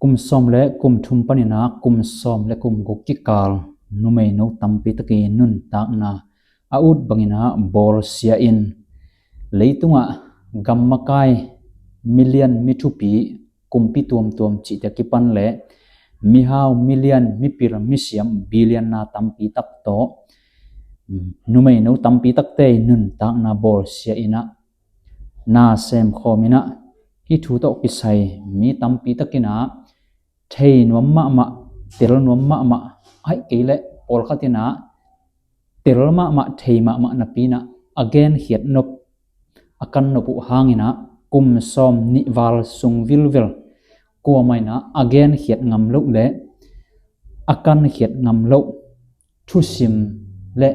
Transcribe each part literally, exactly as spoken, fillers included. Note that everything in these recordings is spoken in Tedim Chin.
Kum sawm le kum thum panin ah kum sawm le kum guk kikal numeino tampi tak i nuntakna a ut bangin ah bawlsia in leitungah gammakai million mi thupi kumpi tuamtuam cihte kipan le mihau million mipil misiam billion na tampi tak tawh numeino tampi takte i nuntakna bawlsia in ah na semkhawm in ah hih thu tawh kisai mi tampi takin ah thei nuam mahmah, tel nuam mahmah, aih kei leh pawlkhat in ah tel mahmah, thei mahmah napi in ah a genkhiat nop, a kan nop uh hangin ah kum sawm nih val sung vilvel kuamah in ah a genkhiat ngam loh le a kankhiat ngam loh thusim le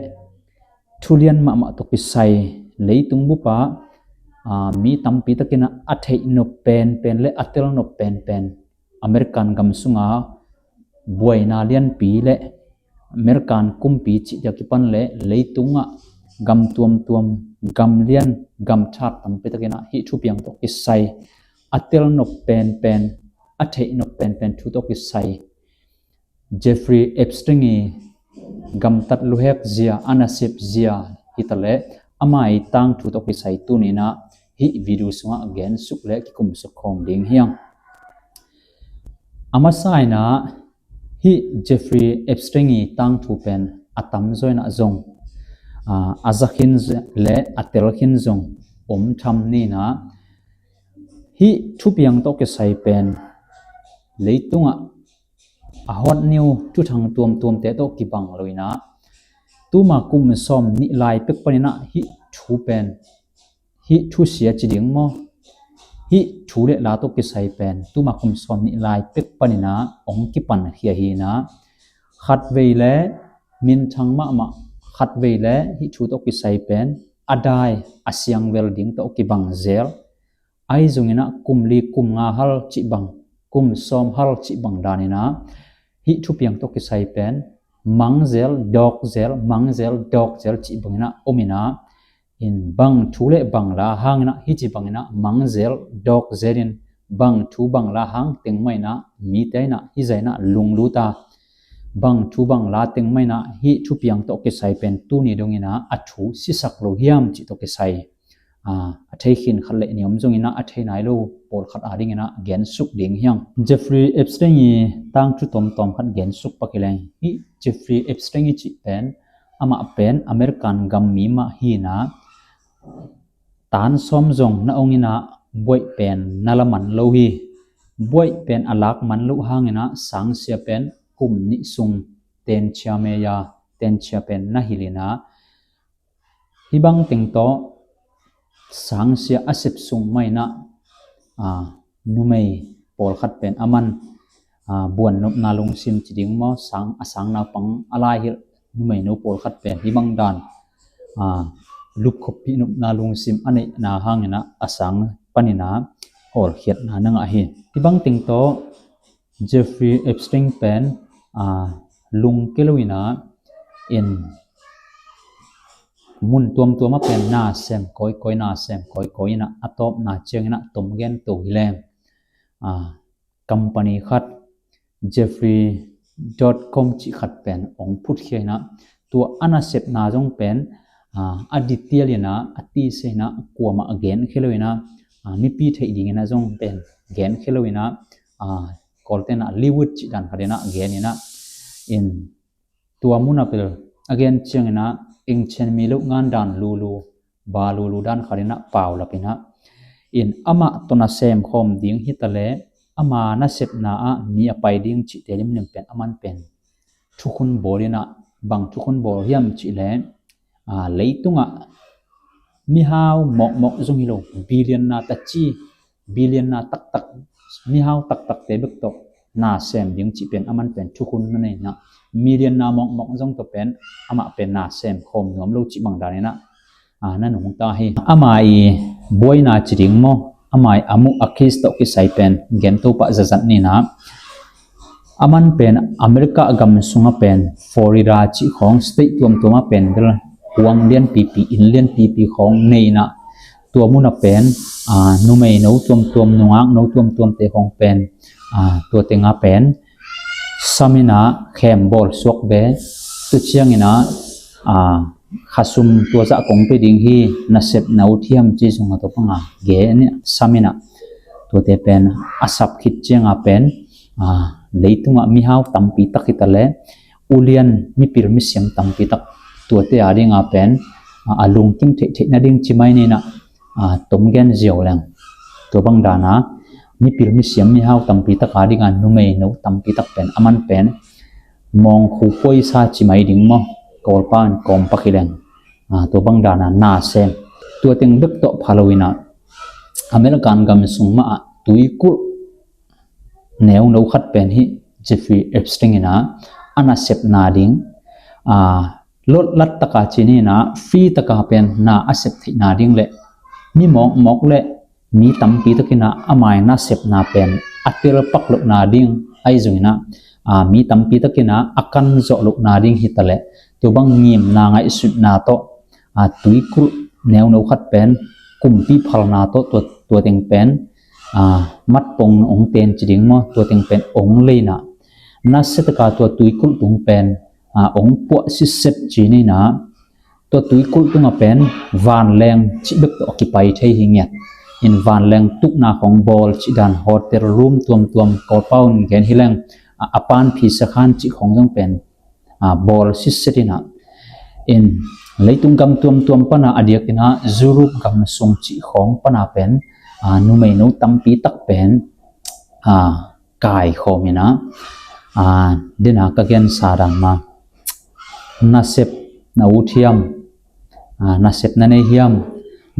thulian mahmah tawh kisai leitung bup ah mi tampi takin ah a theih nop penpen le a tel nop penpen American gam sunga buaina lianpi le American kumpi cihte kipan le leitungah gam tuamtuam, gam lian, gam that tampi takin ah hih thupiang tawh kisai a tel nop penpen, a theih nop penpen thu tawh kisai Jeffrey Epstein i gamtat luhek zia, a nasep zia hi ta le ama i tangthu tawh kisai tuni in ah hih video sungah gensuk le kikumsuk khawm ding hi hang. A masa in ah hih Jeffrey Epstein i tangthu pen a tamzaw in ah zong a za khin le a tel khin zong om tham ni in ah hih thupiang tawh kisai pen leitungah a hot news thuthang tuamtuamte tawh kibang lo in ah tuma kum sawm nih lai pek panin ah hih thu pen hih thusia ci ding maw, hih thu le la tawh kisai pen tuma kum sawm nih lai pek panin ah hong kipankhia hi in ah khatvei le minthang mahmah, khatvei le hih thu tawh kisai pen a dai a siangvel ding tawh kibang zel. Ahi zongin ah kum li kum nga hal cih bang, kum sawm hal cih bang danin ah hih thupiang tawh kisai pen mangzel, dawkzel, mangzel, dawkzel cih bangin ah om in ah in bang thu le bang la hangin ah hih ci bangin ah mangzel, dawkzel in bang thu bang la hang teng mah in ah mite in ah hih zah in ah lunglut a bang thu bang la teng mah in ah hih thupiang tawh kisai pen tuni dongin ah a thu sisak lo hiam cih tawh kisai a thei khin khat le nih om zongin ah a thei nai lo pawlkhat adingin ah gensuk ding hi hang. Jeffrey Epstein i tangthu tawmtawm khat gensuk pak hi leng hih Jeffrey Epstein i cih pen amah pen American gam mi mah hi in ah tan sawm zong na ong in ah buaih pen na la man lo hi. Buaih pen a lak man loh hangin ah sangsia pen kum nih sung tenchia meia tenchia pen na hilh in ah hih bang teng tawh sangsia a sep sung mah in ah numei pawlkhat pen a man buan nopna lungsim ci ding maw, sang a sang naupang a lai hilh numeino pawlkhat pen hih bang dan lupkhop hih nopna lungsim a neihna hangin ah a sang panin ah hawlkhiatna na ngah hi. Hih bang teng tawh Jeffrey Epstein pen lungke lo in ah in mun tuamtuam ah pen na sem kawikawi, na sem kawikawi in ah a tawpna ciangin ah tom gen to hi leng company khat Jeffrey dot com cih khat pen hong phutkhia in ah tua a nasepna zong pen a detail in ah a tisa in ah kuamah a genkhia lo in ah mipi theih dingin ah zong pen genkhia lo in ah Kawlten ah Leawood cih dan khat in ah gen in ah in tua mun ah pen a gen ciangin ah ingchen mi loh ngan dan lulu ba lulu dan khat in ah paulap in ah in amah tawh na semkhawm ding hi ta le ama nasepna ah mi a pai ding cihte limlim pen a man pen thukhun bawl in ah bang thukhun bawl hiam cih le leitungah mihau mawkmawk zong hi lo billion na taci billion na taktak mihau taktakte bek tawh na sem ding cih pen a man pen thukhun na nei in ah million na mawkmawk zong tawh pen amah pen na semkhawm nuam lo cih bang dan in ah na nungta hi. Ama i buaina ci ding maw, ama i a muh a case tawh kisai pen gen to pah zatzat ni in ah a man pen America gam sungah pen Florida cih khawng state tuamtuam ah pen bel huang lianpipi, inn lianpipi khawng nei in ah tua mun ah pen numeino tuamtuam, nungakno tuamtuamte khawng pen Tua tenga pen samin ah khem bawl suak be, tu ciangin ah khasum tua zah kong pe ding hi, nasep na ut hiam ci sungah tua banga gen samin ah, tuate pen a sap khit cianga pen leitungah mihau tampi tak hita le ulian mipil misiam tampi tak tuate a dinga pen a lungkim theihtheih nading ci mai ninah, tom gen ziau leng. Tua bang dana mipil misiam mihau tampi tak a dinga numeino tampi tak pen aman pen mawngkhu poisa ci mai ding maw, Kawlpa in kawm pak hi leng. Tua bang dana na sem. Tua teng bek tawh pha loinah American gam sung mahah tuikulh neuno khat pen hi Jeffrey Epstein inah a nasepna ding lotlat taka ci ninah free taka pen na a sep theihna ding le mi mawkmawk le mi tampi takinah a mai nasepna pen a telpak lohna ding ahi zonginah mi tampi takinah a kan zawh lohna ding hita le tua bang ngimna ngaihsutna tawh tuikulh neuno khat pen kumpi phalna tawh tua teng pen matpong ong ten ci ding maw, tua teng pen ong leinah nasia taka tua tuikulh tung pen ong puah sitset ci ninah tua tuikulh tunga pen vanleng cih bek tawh a kipai thei hi ngiat. In vanleng tukna khong bawl cih dan hotel room tuamtuam Kawlpa un gen hi leng a panphi sakhan cih khong zong pen bawl sitset inah in leitung gam tuamtuam pana a diakinah Europe gam sung cih khong pana pen numeino tampi tak pen kaikhawm inah dena ka gensa dan ma nasep na ut hiam, nasep na nei hiam,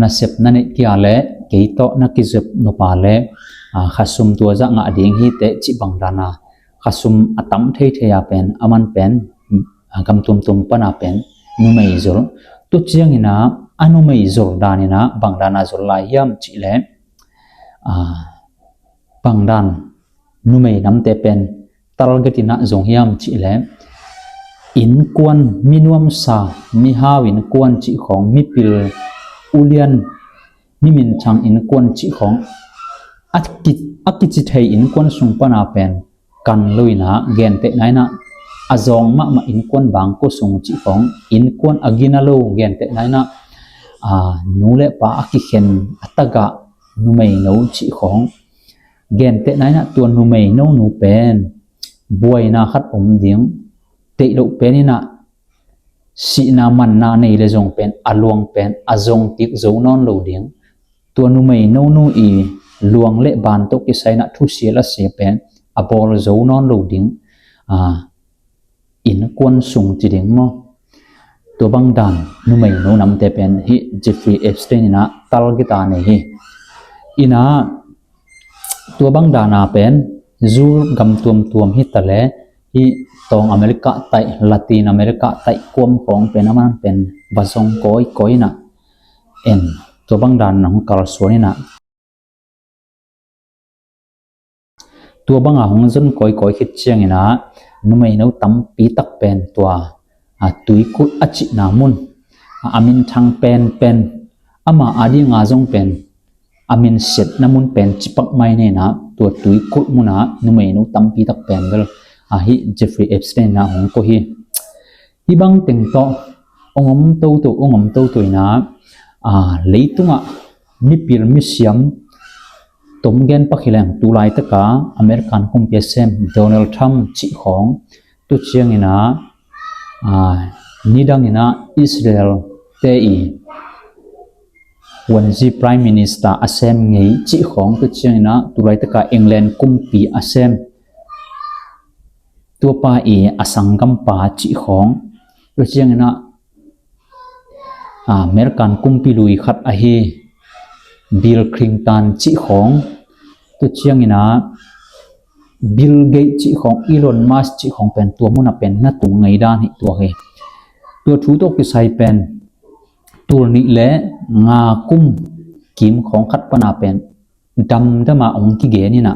nasep na neih kia le kei tawh na kizep nupa le khasum tua zah ngah ding hi teh cih bang dana khasum a tam theithei a pen aman pen gam tuamtuam pana pen numei zol. Tu ciangina a numei zol danina bang dana zol lai hiam cih le bang dan numei namte pen target inah zong hiam cih le innkuan, minuamsa, mihau innkuan cih khawng, mipil ulian, miminthang innkuan cih khawng a kici thei innkuan sung pana pen kan lo inah gentehna inah a zawng mahmah innkuan bangkua sung cih khawng, innkuan a gina lo gentehna inah nu le pa a kikhen a tagah numeino cih khawng, gentehna inah tua numeino nu pen buaina khat om ding, theih loh pen inah sihna manna nei le zong pen a luang pen a zong kik zo nawn lo ding. Tua numeino nu i luang le ban tawh kisai inah thusia lasia pen a bawl zo nawn lo ding. Innkuan sung ci ding maw? Tua bang dan numeino namte pen hih Jeffrey Epstein inah target a nei hi. Inah tua bang dana pen Europe gam tuamtuam hita le hih tawng America taih, Latin America taih kuam khawng pen aman pen va zong kawikawi inah en tua bang dan hong kalsuan inah tua banga hong zon kawikawi khit ciangina numeino tampi tak pen tua tuikulh a cihna mun a minthang penpen ama a dinga zong pen a minsiatna mun pen cipak mai nena tua tuikulh muna numeino tampi tak pen bel ahi Jeffrey Epstein na hong ko hi. Hih bang teng tawh ong om toto ong om toto ina leitungah mipil misiam tom gen pak hi leng tulaitaka American kumpi a sem Donald Trump cih khawng tu ciangina nidangina Israel te i wanzi Prime Minister a sem ngei cih khawng tu ciangina tulaitaka England kumpi a sem tuapa i a sanggampa cih khawng tu ciangina American kumpi lui khat ahi Bill Clinton cih khawng tu ciangina Bill Gates cih khawng, Elon Musk cih khawng pen tua muna pen na tung ngei dan hi tua hi. Tua thu tawh kisai pen tul nih le nga kum kim khawng khat pana pen damdama ong kigen ina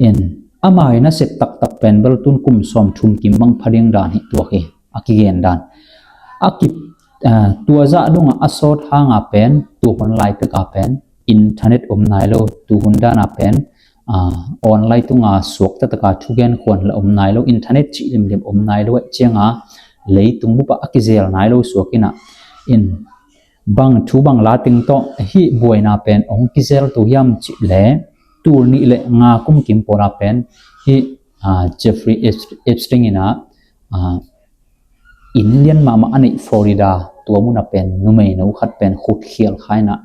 en ama hi nasep taktak pen bel tun kum sawm thum kim bang pha ding dan hi tua hi a kigen dan. A ki tua zah dongah a sawt hanga pen tua hun laitaka pen internet om nai lo, tuhun dana pen online tunga suakta taka thugen khuan la om nai lo, internet cih limlim om nai lo ahih cianga leitung bup ah a kizel nai lo suak inah, in bang thu bang la teng tawh hih buaina pen hong kizel to hiam cih leh, tul nih le nga kum kim pawla pen hih Jeffrey Epstein inah inn lian mahmah a neih Florida tua muna pen numeino khat pen khutkhial kha inah,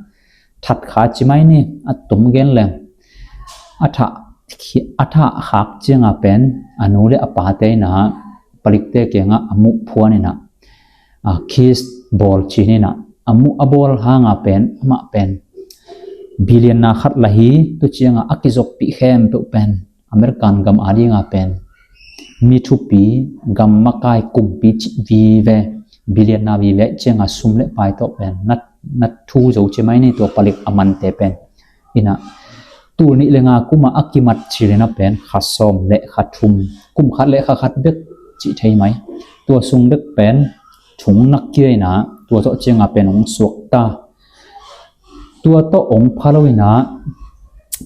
that kha ci mai ni, a tom gen leng, a thah khak cianga pen a nu le a pate inah, palikte kiangah a muh phuan inah, kiss bawl ci-in inah a muh a bawl hanga pen amah pen billionaire khat la hi. Tu cianga a kizoppih khempeuh pen American gam a dinga pen mi thupi, gam makai, kumpi cih vive, billionaire vive cianga sum le pai tawh pen na thu zo ci mai ni, tua palik a mante pen. Inah tul nih le nga kuma a kimat cil inah pen kha sawm le kha thum, kum khat le kha khat bek cih thei mai, tua sung bek pen thung nak kia inah, tua tawh cianga pen hong suakta. Tua tawh hong pha lo inah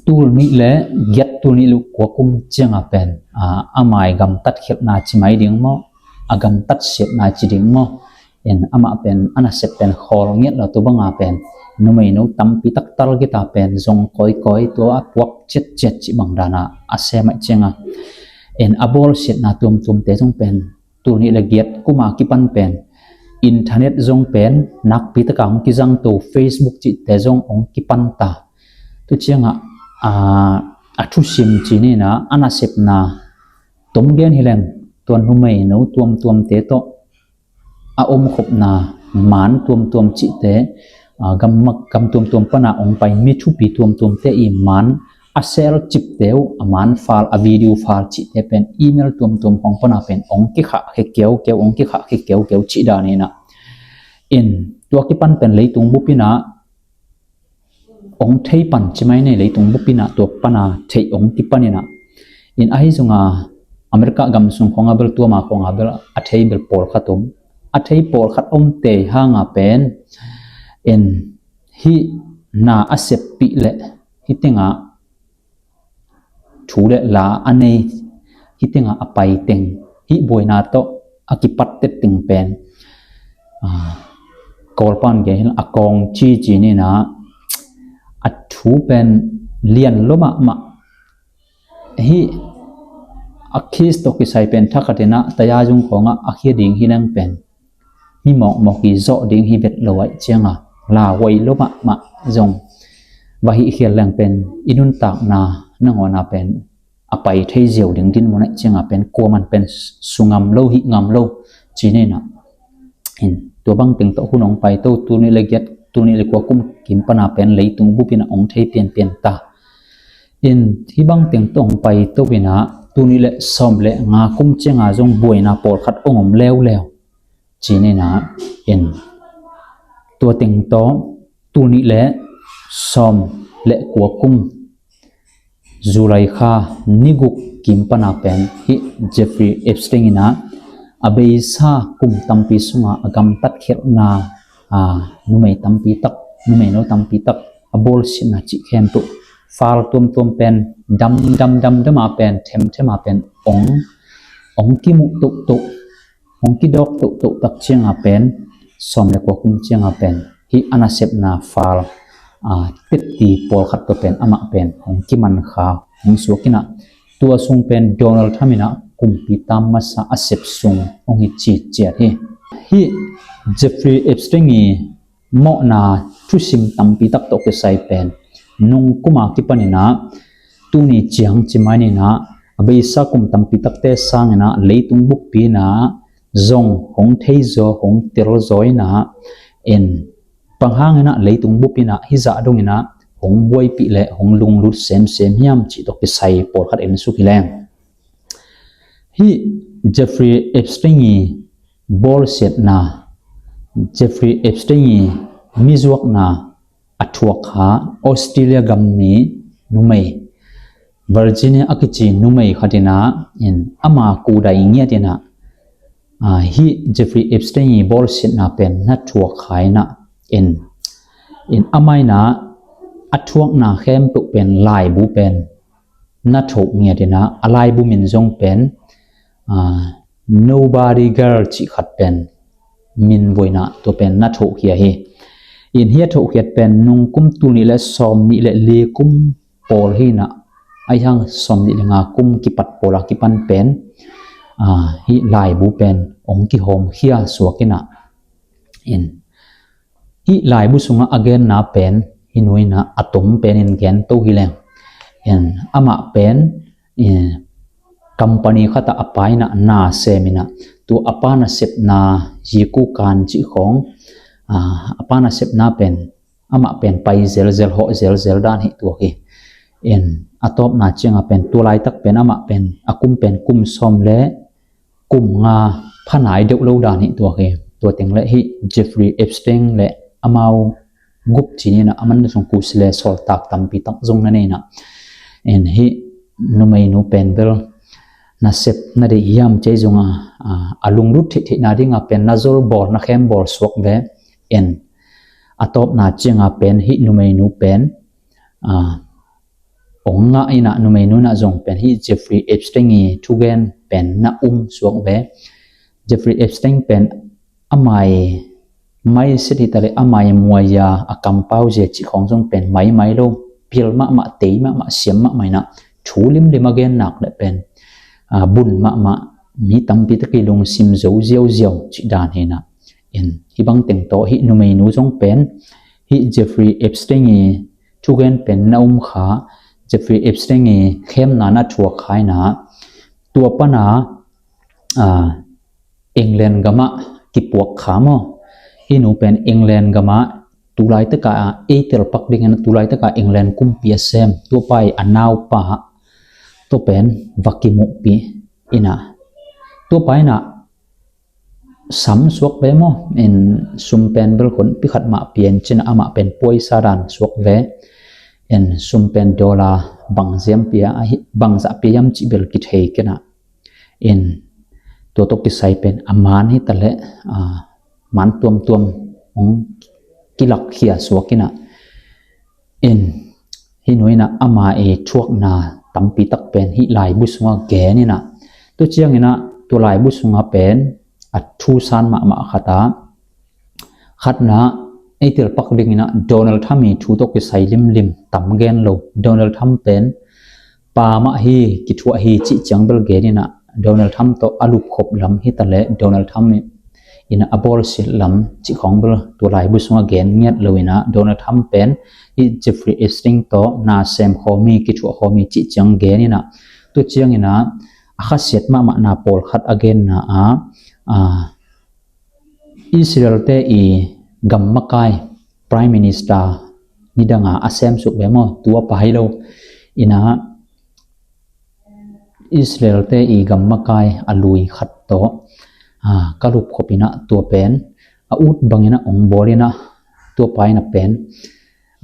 tul nih le giat, tul nih le kua kum cianga pen a mai gamtat khialhna ci mai ding maw, a gamtat siatna ci ding maw, in amah pen a nasep pen khawl ngiat lo, tua banga pen numeino tampi tak tal gita pen zong kawikawi, tua a puak ciatciat cih bang dana a sem ahih cianga, in a bawlsiatna tuamtuamte zong pen tul nih le giat kuma kipan pen internet zong pen nakpi taka hong kizang to, Facebook cihte zong hong kipan ta. Tu ciangah a thusim ci-in inah a nasepna tom gen hi leng, tua numeino tuamtuamte tawh a omkhopna, maan tuamtuam cihte, gam tuamtuam pana hong pai mi thupi tuamtuamte i maan a sel cipte uh, a maan file, a video file cihte pen email tuamtuam khawng pana pen hong kikhahkhia keukeu, hong kikhahkhia keukeu cih dan inah, in tua kipan pen leitung bup inah hong thei pan ci mai ni, leitung bup inah tua pana theih hong kipan inah, in ahi zongah America gam sung khawnga bel, tuama khawnga bel a thei bel pawlkhat om, a thei pawlkhat om tei hanga pen, in hih na a seppih le hih tengah thu le la a nei, hih tengah a pai teng, hih buaina tawh a kipat teng pen, Kawlpan gen hi a kawng ci-in inah a thu pen lian lo mahmah. Hih a case tawh kisai pen thakhat inah taya zung khawngah a khia ding hi leng pen mi mawkmawk i zawh ding hi vet lo ahih cianga, lauhuai lo mahmah zong va hih khial leng pen i nuntakna nangawna pen a pai thei ziau ding dinmun ahih cianga pen kuaman pen su ngam lo, hih ngam lo ci-in inah, in tua bang teng tawh hun hong pai to, tul nih le giat, tul nih le kua kum kim pana pen leitung bup inah hong thei pianpian ta. In hih bang teng tawh hong pai to inah tul nih le sawm le nga kum cianga zong buaina pawlkhat hong om leuleu ci-in inah, in tua teng tawh tul nih le sawm le kua kum July kha ni guk kim pana pen hih Jeffrey Epstein inah a beisa kum tampi sunga a gamtat khialhna, numei tampi tak, numeino tampi tak a bawlsiatna cih khempeuh file tuamtuam pen dam dam dam dama pen, themthema pen hong hong kimuh tohtoh, hong kidawk tohtoh tak cianga pen, sawm le kua kum cianga pen hih a nasepna file tetti pawlkhat tawh pen amah pen hong kiman kha, hong suak inah, tua sung pen Donald Trump inah kumpi tam masa a sep sung hong hi citciat hi. Hih Jeffrey Epstein i mawhna thusim tampi tak tawh kisai pen nung kuma kipan inah, tuni ciang ci mai ni inah, a beisa kum tampi takte sang inah leitung buppi inah zong hong theizaw, hong telzaw inah, in bang hang inah leitung bup inah hih zah dong inah hong buaipih le hong lunglut semsem hiam cih tawh kisai pawlkhat en suk hi leng. Hih Jeffrey Epstein i bawlsiatna, Jeffrey Epstein i mizuakna a thuak kha Australia gam mi numei, Virginia a kici numei khat inah, in ama kudai ngiat inah, hih Jeffrey Epstein i bawlsiatna pen na thuak kha inah, in, in amah inah a thuakna khempeuh pen laibu pen na thoh ngiat in ah, a laibu min zong pen, ah, Nobody Girl cih khat pen min vuina tua pen na thoh khia hi. In hih a thohkhiat pen nung kum tul nih le sawm nih le li kum pawl hi in ah, ahi hang sawm nih le nga kum kipat pawl a kipan pen, ah, hih laibu pen hong kihawm khia suak in ah. In hih laibu sungah a genna pen hih nu in ah a tom pen in gen to hi leng. In amah pen, in company khat ah a pa in ah na sem in ah, tua a pa nasepna, Yiku Kan cih khawng, ah, a pa nasepna pen, amah pen pai zelzel, hawh zelzel dan hi tuak hi. In a tawpna ciangah pen tua laitak pen amah pen a kum pen kum sawm le kum nga pha nai deuh lo dan hi tuak hi. Tua teng le hih Jeffrey Epstein le amau gup ci ni in ah, a man sung kusi le sawltak tampi tak zong na nei in ah. In hih numeinu pen bel nasep na deih hiam ci zong a, a, a lunglut theihtheihna dingah pen na zol bawl, na khem bawl suak ve. In a tawpna ciangah pen hih numeinu pen, ah, hong ngah in ah, numeinu in ah zong pen hih Jeffrey Epstein i thugen pen na um suak ve. Jeffrey Epstein pen amah i mai set hi ta le, amah i muai a, a kampau zia cih khawng zong pen maimai lo, pial mahmah, tei mahmah, siam mahmah in ah, thu limlim a gen nak le pen, ah, bun mahmah, mi tampi tak i lungsim zo ziauziau cih dan hi in ah. In hih bang teng tawh hih numeinu zong pen hih Jeffrey Epstein i thugen pen na um kha, Jeffrey Epstein i khemna na thuak kha in ah, tua pan a, ah, England gamah kipuak kha maw. Hih nu pen England gamah tu laitak a, ei telpak dingin tu laitak a England kumpi a sem, tua pa i a naupa, tua pen va kimuhpih in ah, tua pa in ah sam suak ve maw. In sum pen bel hun pi khat mah pia in cin ah, amah pen puaisa dan suak ve. In sum pen dollar bangzah pia, ahi, bangzah pia hiam cih bel kithei kei in ah. In tua tawh kisai pen a man hi ta le, ah, man tuamtuam hong kilak khia suak in ah. In hih nu in ah ama i thuakna tampi tak pen hih laibu sungah gen in ah. Tua ciangin ah tua laibu sungah pen a thu san mahmah khat ah, khatna, ei telpak dingin ah Donald Trump i thu tawh kisai limlim tam gen lo. Donald Trump pen pa mah hi, kithuah hi cih ciang bel gen in ah, Donald Trump tawh a lupkhop lam hi ta le, Donald Trump i in ah a bawlsiat lam cih khawng bel tua laibu sungah gen ngiat lo in ah, Donald Trump pen hih Jeffrey Epstein tawh na sem khawm hi, kithuah khawm hi cih ciang gen in ah, tua ciangin ah a khasiat mahmahna pawlkhat a genna ah, ah, Israel te i gammakai, Prime Minister nidanga a semsuk ve maw, tua pa hi lo in ah, Israel te i gammakai a lui khat tawh, ah, ka lupkhop in ah tua pen a ut bangin ah hong bawl in ah, tua pa in ah pen,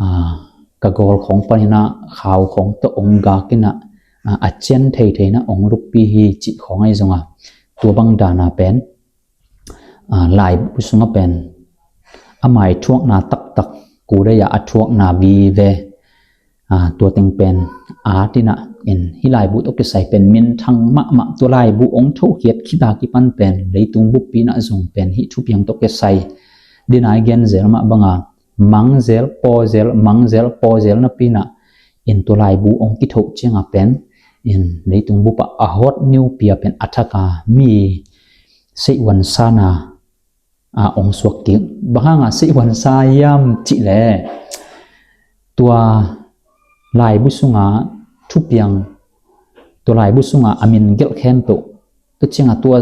ah, ka gawl khawng panin ah khau khawng tawh hong gak in ah, ah, a cian theithei in ah hong luppi hi cih khawng ahi zongah, tua bang dana pen, ah, laibu sungah pen ama i thuakna taktak, kulei ah a thuakna vive, ah, tua teng pen at in ah, in hih laibu tawh kisai pen minthang mahmah, tua laibu hong thohkhiat khit a kipan pen leitung buppi in ah zong pen hih thupiang tawh kisai, dina i gen zel mah banga mangzel pawzel, mangzel pawzel napi in ah, in tua laibu hong kithoh ciangah pen, in leitung bup ah a hot news pi a pen a thak a mi seihhuan sana, ah, hong suak kik. Bang hanga seihhuan sa hiam cih leh, tua laibu sunga thupiang, tua laibu sunga a min gelh khempeuh, tua ciangah tua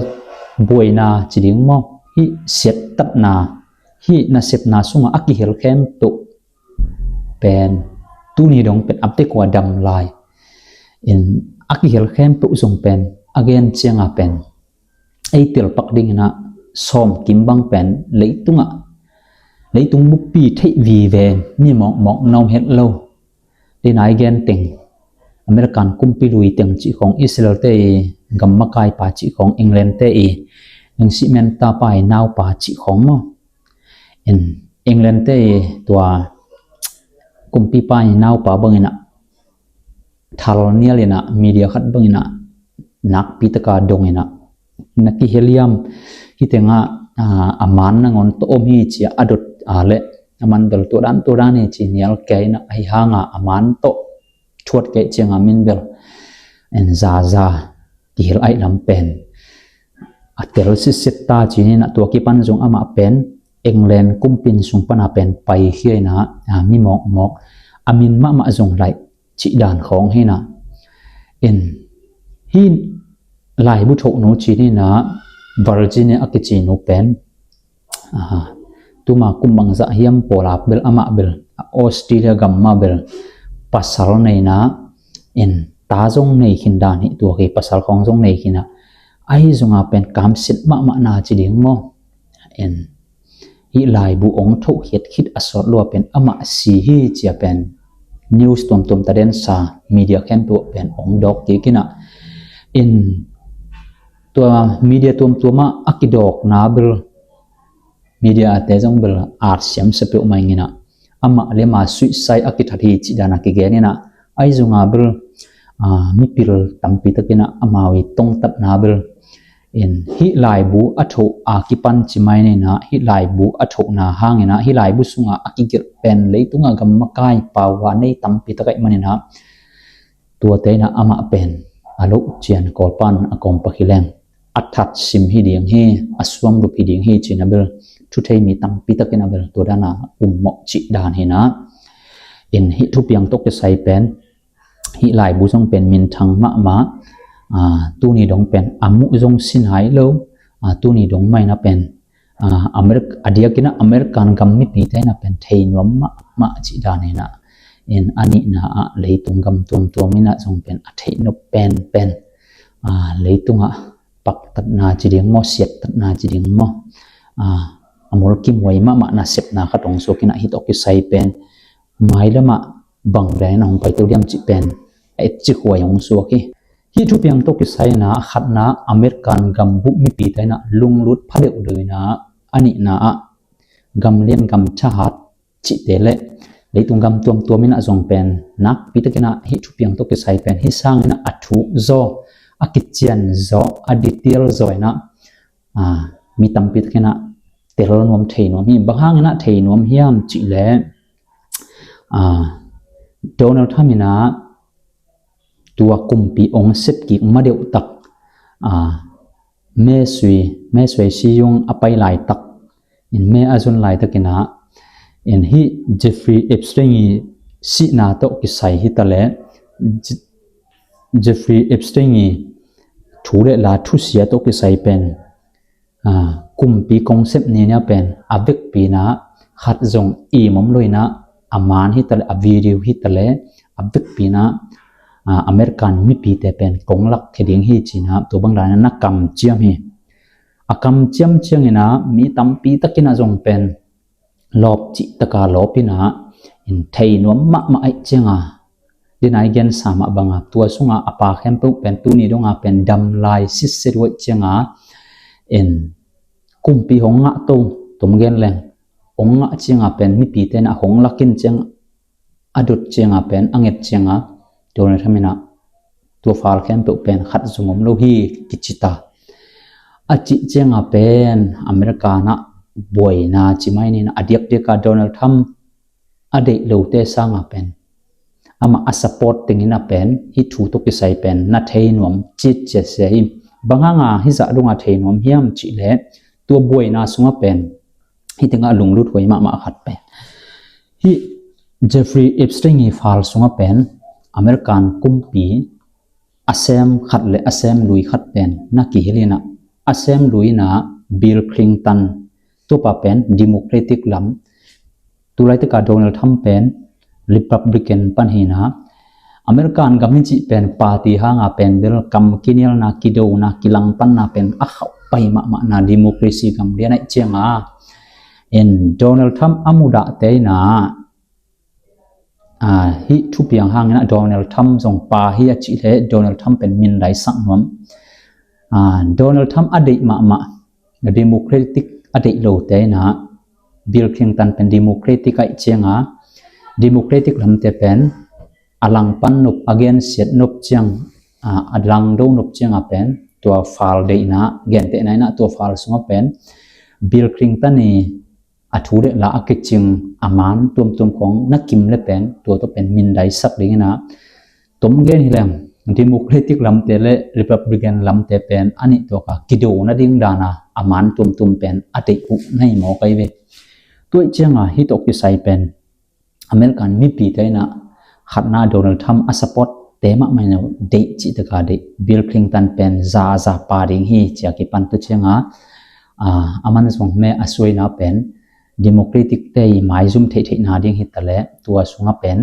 buaina ci ding maw, hih siattatna, hih nasepna sungah a kihel khempeuh pen tuni dong pen a pek ua dam lai. In a kihel khempeuh zong pen a gen ciangah pen ei telpak dingin ah sawm kim bang pen leitungah, leitung buppi theih vive, mi mawkmawk na om het lo. Dina i gen teng, American kumpi lui teng cih khawng, Israel te i gammakai pa cih khawng, England te i Ningsih Menta pa i naupa cih khawng maw. In England te i tua kumpipa i naupa bangin ah thal nial inah media khat bang inah nakpi taka dong inah na kihel hiam, hih tengah a man nangawn tawh om hi ci-a a dot a leh a man bel tua dan tua dan hi ci nial kei inah, ahi hanga a man tawh thuat kei cianga min bel en zaza kihel aih lam pen a tel sitset ta ci-in ah, tua kipan zong amah pen England kumpin sung pana pen paikhia inah, a, mi mawkmawk a min mahmah zong laih cih dan khawng hi inah. In hih laibu thohnu ci-in ah Virginia a kici nu pen, a, tuma kum bangzah hiam pawlak bel amah bel Australia gam mah bel pasal nei inah, in ta zong nei khin dan hi tua hi, pasal khawng zong nei khin ah, ahi zongah pen kamsit mahmah na ci ding maw? In hih laibu ong thoh khiat khit a sawt lua pen amah si hi ci-a pen news tuamtuam tadensa media khempeuh pen ong dawk kik inah. In tua media tuamtuamah a kidawkna bel media ate zong bel at siam sa peuhmah ing inah, amah le ama suicide a kithat hi cih dan a kigen inah, ahi zongah bel, a, mipil tampi tak inah amau i tongtatna bel in hih laibu a thoh a kipan ci mai inah, hih laibu a thohna hang inah hih laibu sungah a kigelh pen leitungah gam makai pau a nei tampi tak ahih man inah, tuate inah amah pen a loh cian Kawlpan a kawm pakhi leng a that sim hi ding hi, a suamlup hi ding hi ci-in ah bel thuthei mi tampi tak inah bel tua dan a ummawh cih dan hi inah. In hih thupiang tawh kisai pen hih laibu zong pen minthang mahmah, a, tuni dong pen a muh zong si nai lo, a, tuni dong mah inah pen, a, Americ-, a diak inah American gam mipite inah pen thei nuam mahmah cih dan hi inah. In a nihna ah leitung gam tuamtuam inah zong pen a theih nop penpen, a, leitungah paktatna ci ding maw, siattatna ci ding maw, a, a mulkimhuai mahmah nasepna khat hong suak inah, hih tawh kisai pen mailamah bang dan inah hong paito diam cih pen a etcikhuai hong suak hi. Hih thupiang tawh kisai inah a khatna American gambup mipite inah lunglut pha deuhdeuh inah, a nihna ah gamlian gam thahat cihte le leitung gam tuamtuam inah zong pen nakpi tak inah hih thupiang tawh kisai pen hih sang inah a thuk zaw, a kician zaw, a detail zaw inah, a, mi tampi tak inah tel nuam thei nuam hi. Bang hang inah thei nuam hiam cih leh, a, Donald Trump inah tua kumpi ong sep kik ma deuh tak, a, May sui, May sui si yung a pai laitak, in May a zun laitak inah, in hih Jeffrey Epstein i sihna tawh kisai hi ta leh, Je-, Jeffrey Epstein i thu le la thusia tawh kisai pen, a, kumpi kong sep ni nia pen a vekpi inah khat zong im om lo inah, a man hi ta leh, a video hi ta leh, a vekpi inah, a, American mipite pen kong lakkhia ding hi ci-in ah tua bang dan inah na kamciam hi. A kamciam ciang inah mi tampi tak inah zong pen lawp cih taka lawp inah, in thei nuam mahmah ahih cianga, dina i gensa mah banga tua sunga a pa khempeuh pen tuni donga pen dam lai sitset uh ahih cianga, in kumpi hong ngah to, tum gen leng, hong ngah cianga pen mipite inah hong lak in ciang, a dot cianga pen a nget cianga Donald Trump inah tua fal khempeuh pen khat zong om lo hi kici ta. A cih cianga pen America inah buaina ci mai ni inah, a diakdiaka Donald Trump a deih lote sanga pen, amah a support teng inah pen hih thu tawh kisai pen na thei nuam citciat sia hi. Bang hanga hih zah donga thei nuam hiam cih leh, tua buaina sunga pen hih tengah lunglut huai mahmah khat pen, hih Jeffrey Epstein i fal sunga pen American kumpi a sem khat le a sem lui khat pen na kihel inah, a sem lui inah Bill Clinton, tua pa pen Democratic lam, tulaitak a Donald Trump pen Republican pan hi inah, American gam hi cih pen party hanga pen bel kam kinialna, kidona, kilangpanna pen a khauh pai mahmahna democracy gam lian ahih cianga, in Donald Trump a mudahte inah, a, hih thupiang hang inah Donald Trump zong pa hi a cih leh Donald Trump pen min daisak nuam. A, Donald Trump a deih mahmah, Democratic a deih lote inah, Bill Clinton pen Democratic ahih cianga, Democratic lamte pen a langpan nop, a gensiat nop ciang, a, a langdo nop ciangah pen tua file deihna, gentehna inah tua file sungah pen Bill Clinton i a thu le la a kicing a man tuamtuam khawng na kim le pen tua tawh pen mindaisak ding inah, tom gen hi leng Democratic lamte le Republican lamte pen a nih tuaka kido nading dana a man tuamtuam pen a deih uh na hi mawk ahi ve. Tua ih cianga hih tawh kisai pen American mipite inah khatna Donald Trump a support te mahmah inah deih cih taka deih. Bill Clinton pen za za pa ding hi cia kipan tua cianga, a, a man zong me a suaina pen Democratic te i maizum theihtheihna ding hi taleh tua sungah pen,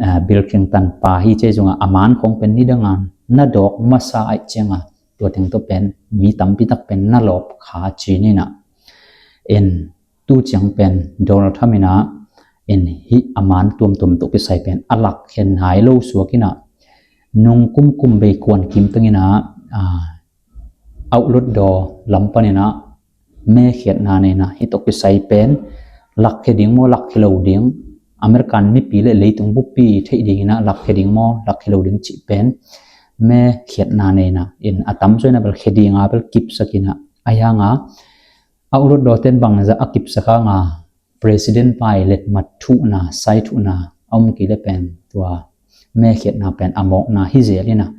a, Bill Clinton pa hi cia zongah a man khawng pen nidanga na dawk masa aih cianga tua teng tawh pen mi tampi tak pen na lawp kha ci ninah. In tu ciang pen Donald Trump inah in hih a man tuamtuam tawh kisai pen a lakkhe nai lo suak inah nung kumkum bei kuan kim teng inah, a, Outlook daw lam pan inah mekhiatna neina hih tawh kisai pen lakkhe ding maw, lakkhe lo ding, American mipi le leitung bupi theih ding inah lakkhe ding maw, lakkhe lo ding cih pen mekhiatna neina in a tamzaw inah bel khe dinga bel kipsak inah a hianga Outlook daw ten bangzah a kipsak hanga President pa i letmat thuhna, sai thuhna a om kei le pen tua mekhiatna pen a mawkna hi zel inah.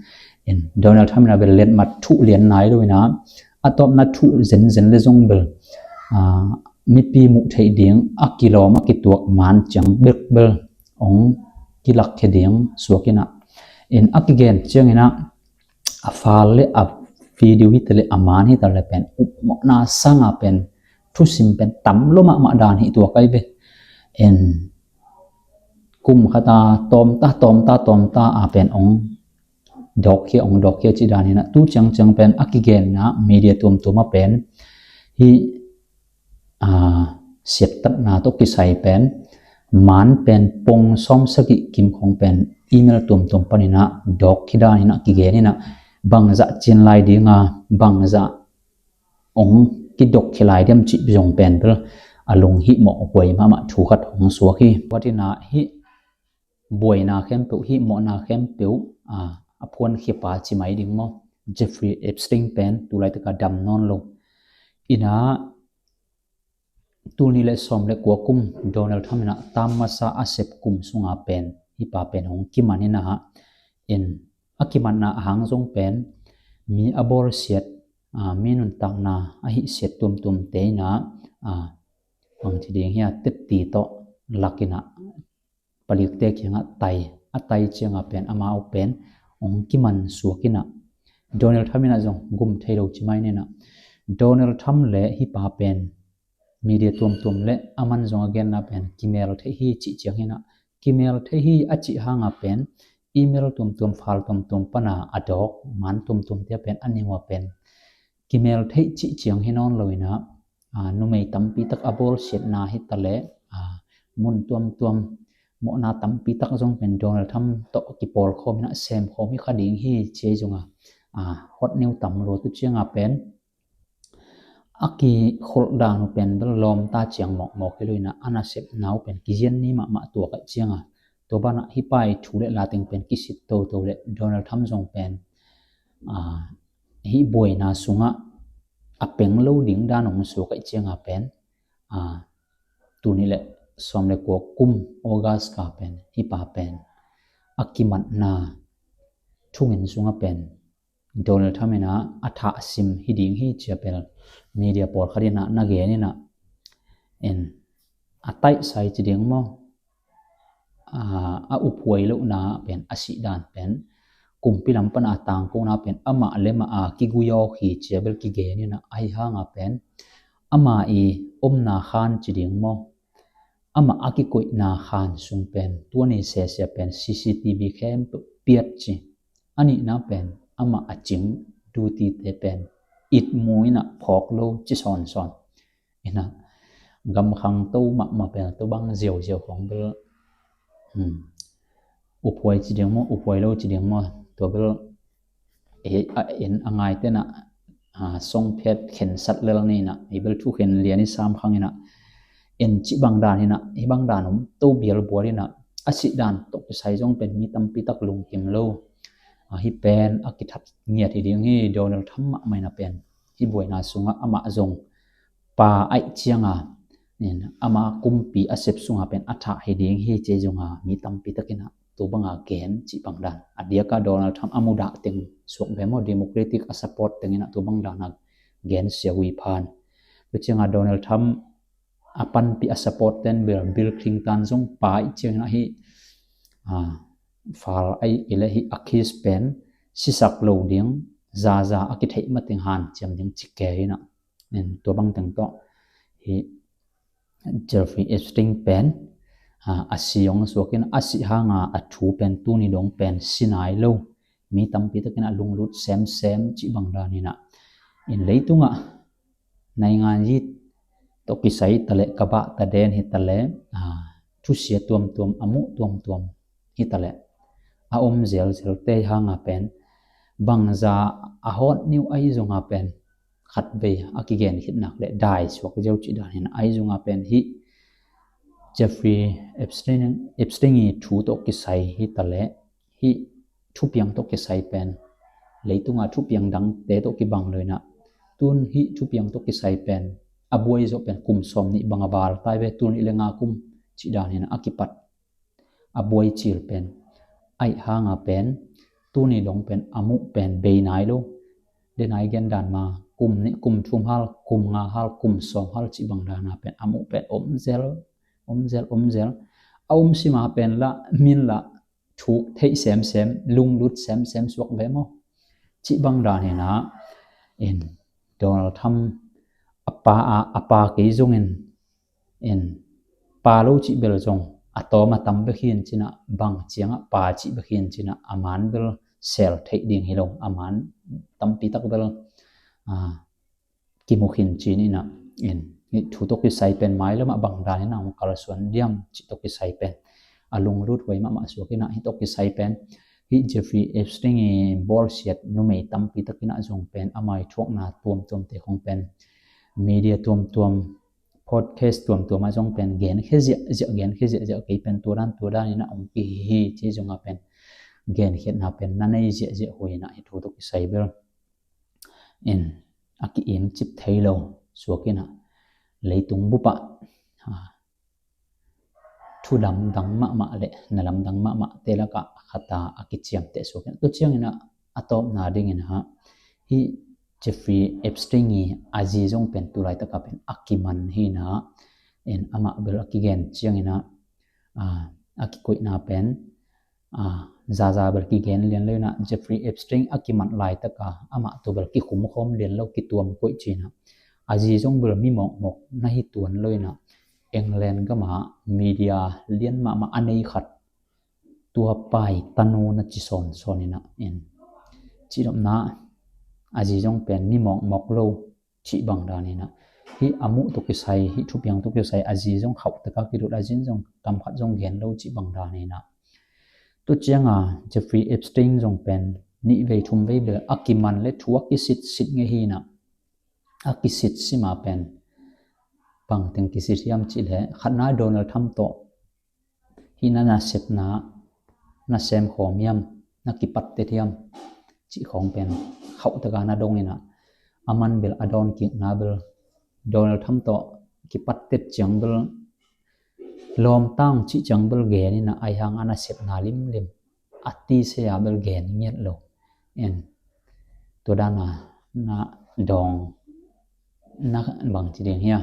In Donald Trump inah bel letmat thuh lian nai lo inah a tawpna thuh zenzen le zong bel, a, mipi muh theih ding a kilawm a kituak man ciang bek bel ong kilakkhe ding suak inah. In a kigen ciang inah a file le a video hi taleh a man hi taleh pen upmawhna sanga pen thusim pen tam lo mahmah dan hi tua kai ve. En kum khata tawmta tawmta tawmta a pen ong dawkkhia ong dawkkhia ci dan hinah tu ciangciang pen a kigenna media tuamtuam a pen hi, a, siattatna tawh kisai pen man pen pong sawm sagih kim khong pen email tuamtuam paninah dawk khi dan hinah kigen hinah bangzah cin lai dinga bangzah ong kidok khi lai diam cih zong pen bel a lung hih mawh huai mahmah thu khat hong suak hi. Tua hinah hih buaina khempeuh, hih mawhna khempeuh, a, a phuan khiapa ci mai ding maw? Jeffrey Epstein pen tu laitaka dam nawn lo. Inah tul nih le sawm le kua kum Donald Trump inah tam masa a sep kum sunga pen hih pa pen hong kiman inah in a kimanna a hang zong pen mi a bawlsiat, a, mi nuntakna a hihsiat tuamtuamte inah, a, bangci ding hia tetti tawh lak inah palikte kiangah tai, a tai ciangah pen amau pen ong kiman suak inah Donald Trump inah zong gum thei lo ci mai ninah Donald Trump le hih pa pen media tuamtuam le a man zong a genna pen kimel theih hi cih ciang hinah kimel theih hi a cih hanga pen email tuamtuam file tuamtuam pana a dawk man tuamtuam tia pen a ningua pen kimel theih cih ciang hi nawn lo inah, a, numei tampi tak a bawlsiatna hi taleh, a, mun tuamtuam mawhna tampi tak zong pen Donald Trump tawh kipawlkhawm hinah semkhawm hi kha ding hi ci ei zongah, a, hot new tam lo tu cianga pen a kikholh dan uh pen bel lawmta ciang mawkmawk hi lo inah a nasepna uh pen kizian ni mahmah tua kaih cianga tua banah hih pa i thu le la teng pen kisit toto le Donald Trump zong pen, a, hih buaina sungah a peng lo ding dan hong suak aih cianga pen, a, tul nih le sawm le kua kum August ka pen hih pa pen a kimatna thungen sungah pen Donald Trump inah a thahsim hi ding hi cia pen media pawlkhat inah na gen inah en a taihsai ci ding maw? A, a uphuai lohna pen a sihdan pen kumpi lam pana a tangkona pen amah le mah a kiguiawk hi cia bel kigen inah ahi hanga pen ama i omna khan ci ding maw? Amah a kikoihna khan sung pen tua ni sesia pen C C T V khempeuh piat ci. A nihna pen amah a cing dutite pen itmu inah phawk lo ci sawnsawn. Inah gamkhang to mahmah pen to bang ziauziau khong bel, hmm, uphuai ci ding maw, uphuai lo ci ding maw, tua bel e, a en a ngai tenah, a, songphet khensat lel ni inah i bel thu khen lian i sam khang inah en cih bang dan inah hih bang dan om to bial bual inah A sih dan tawh kisai zong pen mi tampi tak lungkim lo. Hih pen a kithat ngiat hi ding hi. Donald Trump mahmah in a pen hih buaina sungah amah zong pa aih cianga ama kumpi a sep sunga pen a thah hi ding hi ci zong a mi tampi takin a tu banga gen cih bang dan. A diaka Donald Trump a mudah teng suak ve maw, Democratic a support tengin a tu bang dan a gen sia hui phan. Tu cianga Donald Trump a panpi a support ten bel Bill Clinton zong pa aih ciangin a hih fal aih i le hih a case pen sisak lo ding, zaza a kitheih mateng hanciam ding ci kei in a. Tua bang teng tawh hih Jeffrey Epstein pen a si hong suakin a sih hanga a thu pen tuni dong pen si nai lo. Mi tampi takin a lunglut semsem cih bang dan in a. In leitungah naingan yit tawh kisai taleh kabah taden hi taleh thusia tuamtuam a muh tuamtuam hi taleh a om zelzel te hanga pen bangza a hot new ahi zonga pen khatvei a kigen khitnak le dai suak zeu cih dan hi in a. Ahi zonga pen hih Jeffrey Epstein, Epstein i thu tawh kisai hi taleh hih thupiang tawh kisai pen leitunga thupiang dangte tawh kibang lo in a. Tun hih thupiang tawh kisai pen a buai zawh pen kum sawm nih bang a val tai ve, tul nih le nga kum cih dan hi in a kipat a buai cil pen aih hanga pen tuni dong pen a muh pen bei nai lo. Denai gen dan ma kum nih kum thum hal, kum nga hal, kum sawm hal cih bang dana pen a muh pen om zel, om zel, om zel. A om sima pen la min la thuk theih semsem, lunglut semsem suak ve maw? Cih bang dan hi in a, in Donald Trump a pa a, a pa kei zongin in pa lo cih bel zong a tawm a tam bek hi in ci in a, bang ciangah pa cih bek hi in ci in a, a man bel sel theih ding hi lo, a man tampi tak bel kimu khin ci in a. In hih thu tawh kisai pen mailamah bang dan in a hong kalsuan diam cih tawh kisai pen a lunglut huai mahmah suak in a. Hih tawh kisai pen hih Jeffrey Epstein i bawlsiat numei tampi takin a zong pen a maithuakna tuamtuamte khong pen media tuamtuam, podcast tuamtuam a zong pen genkhia ziahziah, genkhia ziahziah kei pen tua dan tua dan in a hong kihi hi ci zonga pen genkhiatna pen na nei ziahziah huai in a. Hih thu tawh kisai bel in a ki-im cip thei lo suak in a, leitung bupah thu lamdang mahmah le na lamdang mahmah te lakah a khata a kiciamteh suak in a. Tu ciangin a, a tawpna dingin a hih Jeffrey Epstein i a zi zong pen tu laitaka pen a kiman hi in a, in amah bel a kigen ciangin a, a kikoihna pen zaza bel kigen lian lo in a. Jeffrey Epstein a kiman laitaka amah tu bel kikhum khawm lian lo, kituam koih ci in a. A zi zong bel mi mawkmawk na hi tuan lo in a, England gama media lian mahmah a nei khat, tua pai tanu na ci sawnsawn in a, in cidopna a zi zong pen mi mawkmawk lo cih bang dan in a. Hih a muh tawh kisai, hih thupiang tawh kisai a zi zong khauh taka kidut, a zi zong kam khat zong gen lo cih bang dan in a. Tu cianga Jeffrey Epstein zong pen nih vei thum vei bel a kiman le thu a kisitsit ngei hi in a. A kisit sima pen bang teng kisit hiam cih le, khatna Donald Trump tawh hih na nasepna na sem khawm hiam, na kipat tet hiam cih khawng pen khauh taka na dong in a. A man bel a dawn kikna bel Donald Trump tawh kipat tet ciang bel lawmta ung cih ciang bel gen in a, aihang a nasepna limlim a tisei a bel gen ngiat lo. En tua dana na dawng na bang ci ding hia,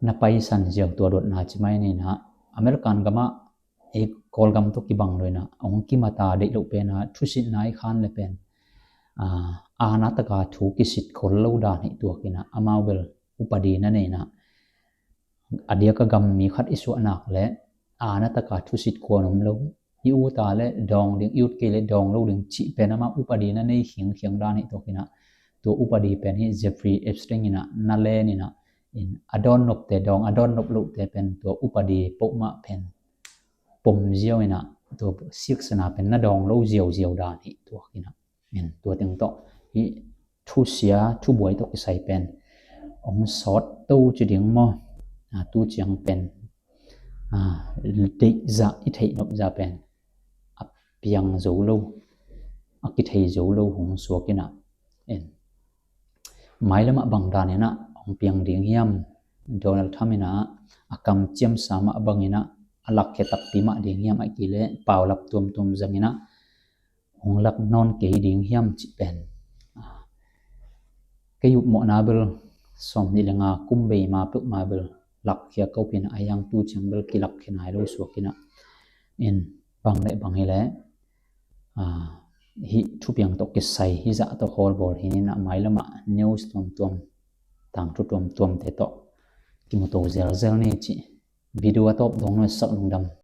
na paisan ziau tua dotna ci mai ni in a. American gamah ei Kawlgam tawh kibang lo in a, hong kimata deih loh pen a thusitna i khan le pen a, ana taka thu kisit khol lo dan hi tuak in a, amau bel upadi na nei in a, a diaka gam mi khat i suahnak le ana taka thusit khuan om lo, i uta le dawng ding, i ut kei le dawng lo ding cih pen amah upadi na nei khiangkhiang dan hi tuak in a. Tua upadi pen hi Jeffrey Epstein in a na len in a, in a dawnnopte dawng, a dawnnop lohte pen tua upadi pohmah pen pom ziau in a, tua siksana pen na dawng lo ziauziau dan hi tuak in a. In tua teng tawh hih thusia thubuai tawh kisai pen hong sawt to ci ding maw? A, tu ciang pen deihzah i theih nopzah pen a piang zo lo, a kithei zo lo hong suak inah, en, mailamah bang dan inah hong piang ding hiam? Donald Trump inah a kamciamsa mah bang inah a lakkhia takpi mah ding hiam? Ahih kei leh paulap tuamtuam zang inah hong lak nawn kei ding hiam cih pen, kei upmawhna bel sawm nih le nga kum bei ma peuhmah bel lakkhia kawpin a hiang tu ciang bel kilakkhia nai lo suak inah, in bang le bang hi leh hih thupiang tawh kisai hih zah tawh hawlbawl hi inah mailamah news tuamtuam, tangthu tuamtuamte tawh kimuto zelzel ni cih video a tawp dong nuai sak lungdam